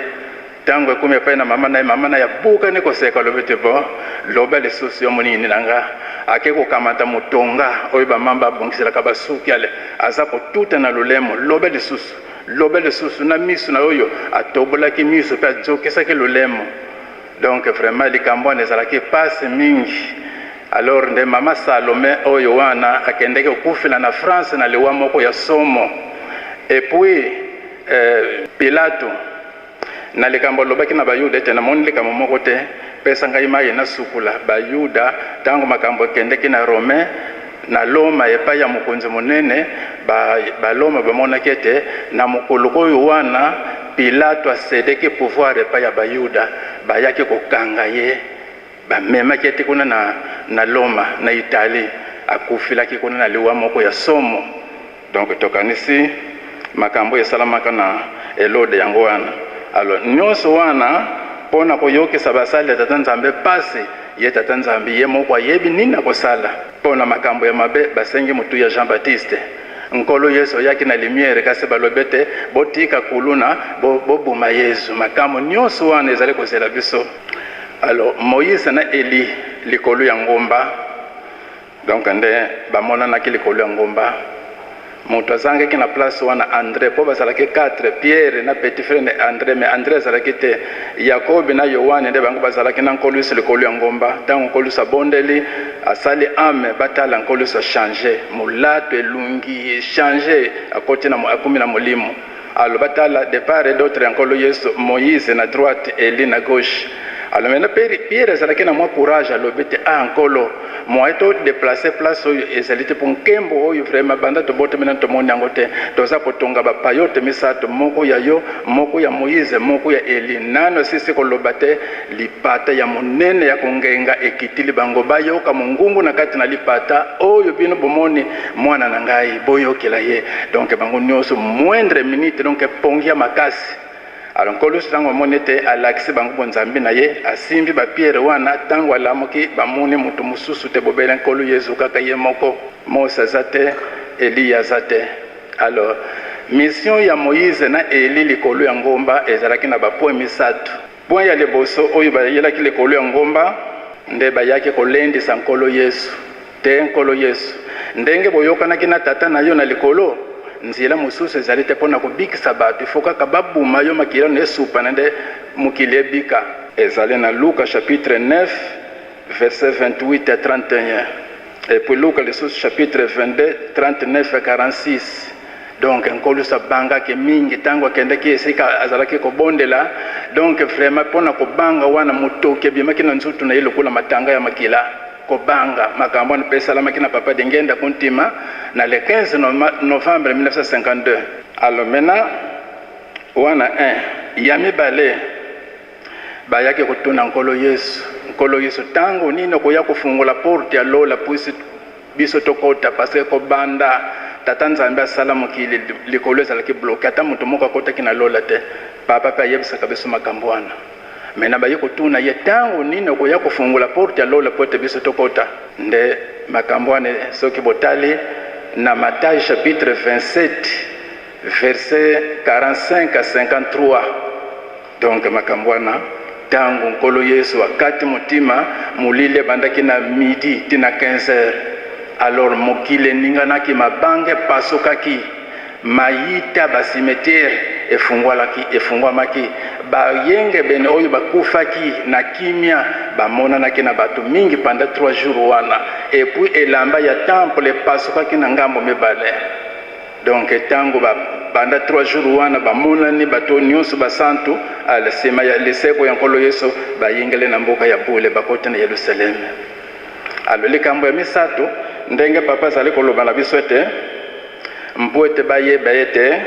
Tango ekomi epai na mama na ye, mama na ye abukani koseka, alobi te, bon, loba lisusu yo monini na nga. Ake kokamata motonga oyo bamama babongiselaka basuki, ale aza kotuta na lolemo, loba lisusu, loba lisusu na miso na oyo atobolaki miso pe azokisaki lolemo. Donc vraiment likambo wana ezalaki pasi mingi. Alors nde mama Salome oyo wana akendeki kokufela na France na liwa moko ya somo. Et puis eh, Pilato na likambo alobaki na Bayuda ete namoni likambo moko te, pesa ngai mayi nasukula. Bayuda tango makambo ekendeki na Romain, na Loma epai ya mokonzi monene, ba, Baloma bamonaki ete na mokolo oyo wana Pilato asedeki pouvoir epai ya Bayuda, bayaki kokanga ye, bamemaki ye ti kuna na, na Loma, na Italie, akufilaki kuna na liwa moko ya somo. Donc tokanisi makambo oyo esalamaka na Elode yango wana. Alors nionso wana mpo na koyokisa basali ya Tata Nzambe pasi, ye Tata Nzambe ye moko ayebi nini akosala. Mpo na makambo ya mabe basengi motuya Jean Baptiste. Nkolo Yesu ayaki na lumière kasi balobi ete botika kuluna bo boboma Yesu. Makambo nionso wana ezali kozela biso. Alors Moïse na Elie likolo ya ngomba. Donc nde bamonanaki likolo ya ngomba. Moto azangaki na place wana Andre, po bazalaki 4, Pierre na petit frère ne Andre, mais Andre azalaki te. Yakobi na Yoane nde bango bazalaki na Nkolo Yesu likolo ya ngomba. Tango Nkolo Yesu abondeli, asali ame, batala Nkolo Yesu a changer molato, elungi e changer, akoti na, akomi na molimo. Alors batala de part et d'autre ya Nkolo Yesu, Moïse na droite, Elie na gauche. Alors maintenant Pierre azalaki na mwa courage, alobi te, ah Nkolo, moyen to déplacer place oyo ezali te, po nkembo oyo vraiment banda tobotami nanu tomoni yango te. Toza kotonga ba paillotes misato, moko ya yo, moko ya Moïse, moko ya Elie. Nanu asilisi koloba te, lipata ya monene ya kongenga ekitili bango, bayoka mongungu na kati na lipata, oyo bino bomoni mwana na ngai, boyokela ye. Donc bango nioso moindre minute, donc pongi ya makasi. Alors Nkolo Yesu tango amoni ete alakisi bango bonzambe na ye, asimbi ba pierre wana, tango alamuki bamoni moto mosusu te bobele Nkolo Yesu kaka ye moko. Mose aza te, Eliya aza te. Alors mission ya Moïse na Elie likolo ya ngomba ezalaki na ba points misato. Point ya liboso oyo bayelaki likolo ya ngomba nde bayaki kolendisa Nkolo Yesu. Te, Nkolo Yesu, ndenge boyokanaki na Tata na yo na likolo, nzela mosusu ezali te mpo na kobikisa bato, il faut kaka babuma yo makila na esopana nde mokili ebika. Ezali na Luka chapitre 9 verset 28 à 31 et puis Luka lisusu chapitre 22 39 à 46. Donc Nkolo Yesu abangaki mingi tango akendaki esika azalaki kobondela. Donc vraiment mpo na kobanga wana motoki ebimaki na nzoto na ye lokola matanga ya makila. Kobanga makambo wana mpe esalamaki na Papa Dingenda Kuntima na le 15 novembre 1952. Alors maintenant wana un ya mibale bayaki kotuna Nkolo Yesu, Nkolo Yesu tango nini okoya kofungola porte ya lola puisi biso tokota, parce que kobanda Tata Nzambe asala mokili likolo ezalaki bloque, ata moto moko akotaki na lola te. Papa pe ayebisaka biso makambo wana. Maintenant baye kotuna ye tango nini okoya kofungola porte ya lola po ete biso tokota. Nde makambo wana soki botali na Matthieu chapitre 27 verset 45 à 53, donc makambo wana tango Nkolo Yesu akati motima, molili ebandaki na midi ti na 15 heures, alors mokili eninganaki, mabanga epasukaki, mayita ba cimetière. efungwalaki, efungwamaki. Bayengebene oyo bakufaki na kimia bamonanaki na bato mingi pendant 3 jours wana. Et puis elamba ya temple epasukaki na ngambo mibale. Donc tango ba banda 3 jours wana bamonani bato nyonso basantu ala sima ya liseko ya Nkolo Yesu bayingele na mboka ya bule bakoti na Yelusaleme. Alo likambo ya misato ndenge papa azali koloba na biso ete mpo ete bayeba ete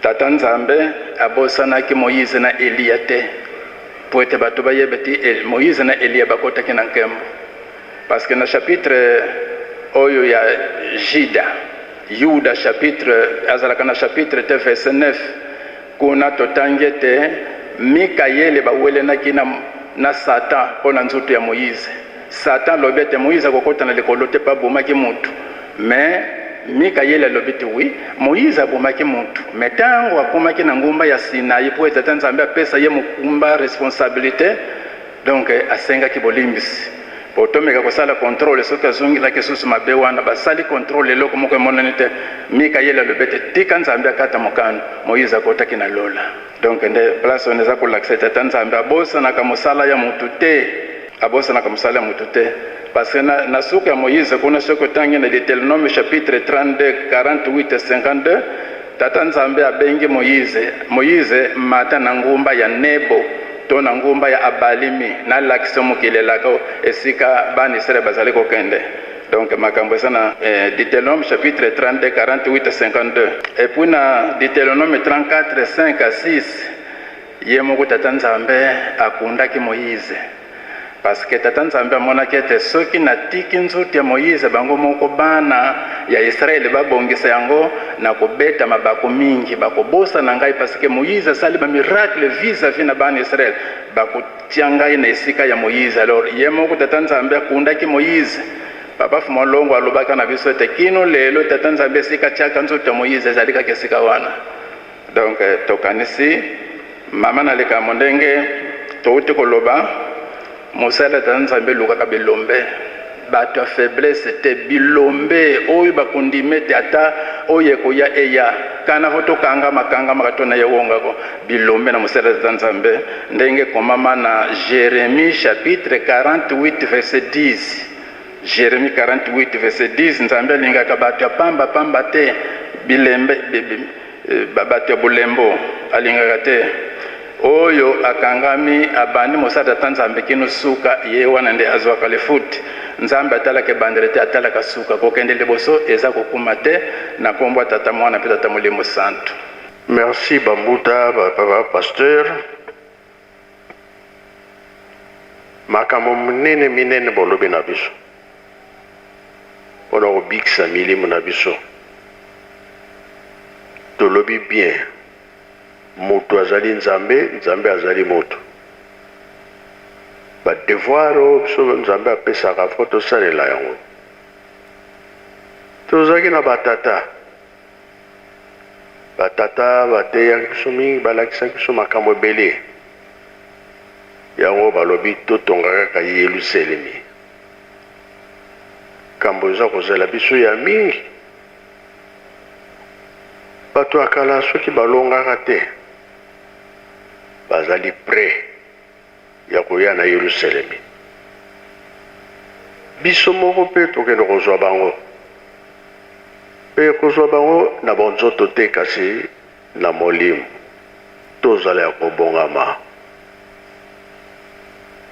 Tata Nzambe abosanaki Moize na Eliya te, mpo ete bato bayeba ete Moize na Eliya bakotaki na nkembo. Parce que na chapitre oyo ya Juda, Yuda chapitre azalaka na chapitre te verset 9 kuna totangi ete Mikayele bawelenaki na, na Satan mpo na nzoto ya Moïse. Satan alobi ete Moïse akokota na likolo te mpo abomaki motu. Mais Mikayele alobi te oui, Moïse abomaki motu, mais tango akomaki na ngomba ya Sinaï mpo ete Tata Nzambe apesa ye mokumba responsabilite, Donc asengaki bolimbisi. Po tomeka kosala controle soki azongelaki lisusu mabe wana. Basali controle eloko moko emonani te. Mikayele alobi ete tika Nzambe akata mokano. Moïse akotaki na lola. Donc nde place wana eza kolakisa ete ata Nzambe abosanaka mosala ya mutu te. Abosanaka mosala ya mutu te. Parce que na, na suka ya Moïse kuna soki otangi na Deuteronome chapitre 32, 48 et 52, Tata Nzambe abengi Moyize, Moyize, mata na ngomba ya Nebo to na ngomba ya Abalimi, nalakisa yo mokili elaka esika bana Israel bazali kokende. Donc makambo eza na eh, Deuteronome chapitre 32, 48 à 52. Et puis na Deuteronome 34, 5 à 6, ye moko Tata Nzambe akundaki Moyize. Parce que Tata Nzambe amonaki ete soki natiki nzoto ya Moyize, bango moko bana ya Israele babongisa yango na kobeta mabaku mingi, bakobosana ngai, parce que Moyize asali ba miracle vis-à-vis na bana Israele, bakotia ngai na esika ya Moyize. Alors ye moko Tata Nzambe akundaki Moyize. Papa Fuma Longo alobaka na biso ete kino lelo Tata Nzambe esika atiaka nzoto ya Moyize ezali kaka esika wana. Donc tokanisi mama na likambo ndenge touti koloba, mosali ya Tata Nzambe elukaka bilombe, bato ya faiblesse te, bilombe oyo bakondima ete ata oyo ekoya eya kana fo tokangama kangamaka to na ye wongako bilombe na mosali ya Tata Nzambe ndenge ekomama na Jeremie chapitre 48 verset 10. Jeremie 48 verset 10, Nzambe alingaka bato ya pamba pamba te, bilembe bato ya bolembo alingaka te. Oyo akangami abandi mosala tata Nzambe kino suka, ye wana nde azwaka lifuti. Nzambe atalaka ebandeli te, atalaka suka. Kokende liboso eza kokuma te. Na kombo ya Tata, Mwana mpe Tata Molimo Santu. Merci ba mbuta ba papa pasteur. Makambo minene minene bolobi na biso mpo na kobikisa milimo na biso. Tolobi bien, moto azali Nzambe, Nzambe azali moto. Ba devoir oyo biso Nzambe apesaka fo tosalela yango. Tozalaki na batata Ba tata bateyaki biso mingi, balakisaki biso makambo ebele. Yango balobi totonga kaka Yelusalemi. Kambo eza kozela biso ya mingi. Bato ya kala soki balongaka te, bazali pret ya koya na Yelusalemi. Biso moko mpe tokende kozwa bango. Mpe kozwa bango na bonzoto te, kasi na molimo. Tozala ya kobongama.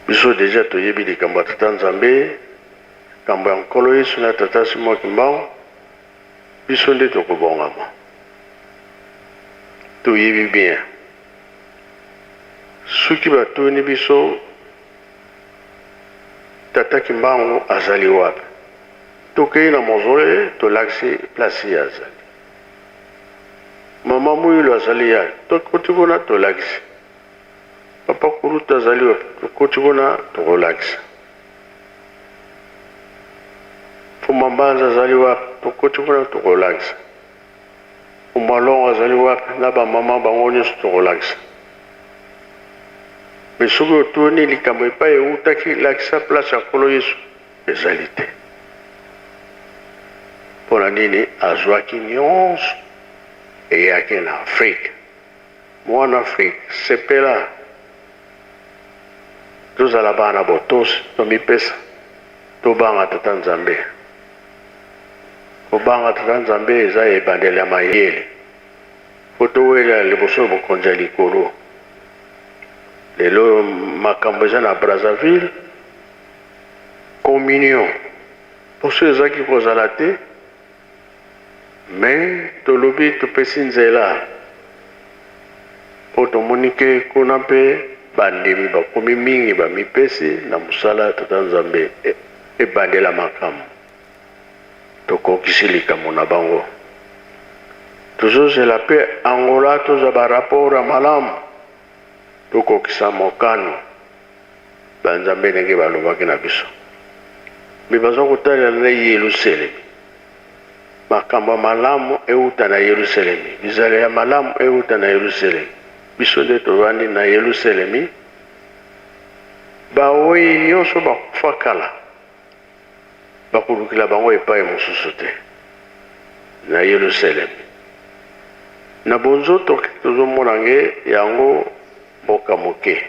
Biso deja toyebi likambo ya Tata Nzambe, likambo ya Nkolo Yesu na Tata Simon Kimbangu, biso nde tokobongama. Toyebi bien. Soki batuni biso Tata Kimbangu azali wapi? Tokeyi na mausolee tolakisi place ye azali. Mama Muilu azali yapi? Tokoti kuna tolakisi. Papa Kulutu azali wapi? Tokoti kuna tokolakisa. Fuma Mbanza azali wapi? Tokoti kuna tokolakisa. Mbalongo azali wapi na ba maman bango nionso tokolakisa mais soki otuni likambo epai ewutaki lakisa place ya nkolo yesu ezali te mpo na nini azwaki nionso eyaki na afrique. Mwana Afrique, sepela. Tozala bana botosi, tomipesa, tobanga Tata Nzambe. Kobanga Tata Nzambe eza ebandeli ya mayele. Po towelela liboso ya bokonzi ya likolo. Lelo makambo eza na Brazzaville, communion poso ezaki kozala te, mais tolobi topesi nzela po tomoni ke kuna mpe bandimi bakomi mingi bamipesi na mosala ya Tata Nzambe ebandela makambo. Tokokisi likambo na bango. Tozozela mpe Angola tozwa ba rapport ya malamu tokokisa mokano ba Nzambe ndenge balobaki na biso. Me baza kotalela na Yelusalemi. Makambo ya malamu euta na Yelusalemi, bizaleli ya malamu euta na Yelusalemi. Biso nde tovandi na Yelusalemi, bawei nyonso bakufa kala. Bakolukela bango epai mosusu te, na Yelusalemi. Na bonzoto tozomona nge yango mboka moke,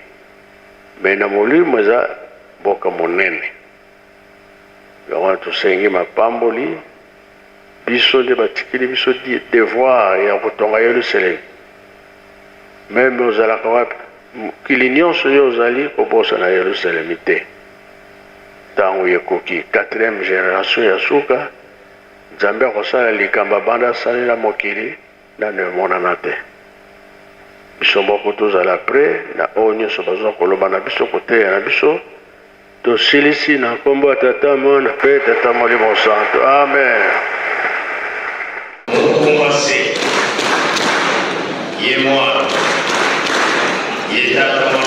mais na molimo eza mboka monene. Yango wana tosengi mapamboli, biso nde batikeli biso devoir ya kotonga Yelusalemi. Meme ozalaka wapi, mokili nyonso yo ozali kobosana Yelusalemi te. Ntango ekoki, quatrième generation ya suka, Nzambe akosala likambo abanda asalela mokili nanu emonana te. Biso moko tozala près na oyo nyonso baza koloba na biso, koteya na biso. Tosilisi na nkombo ya Tata, Mwana mpe Tata Molimo Santu. Amen. Mokumba se ye Mwana, ye Tata.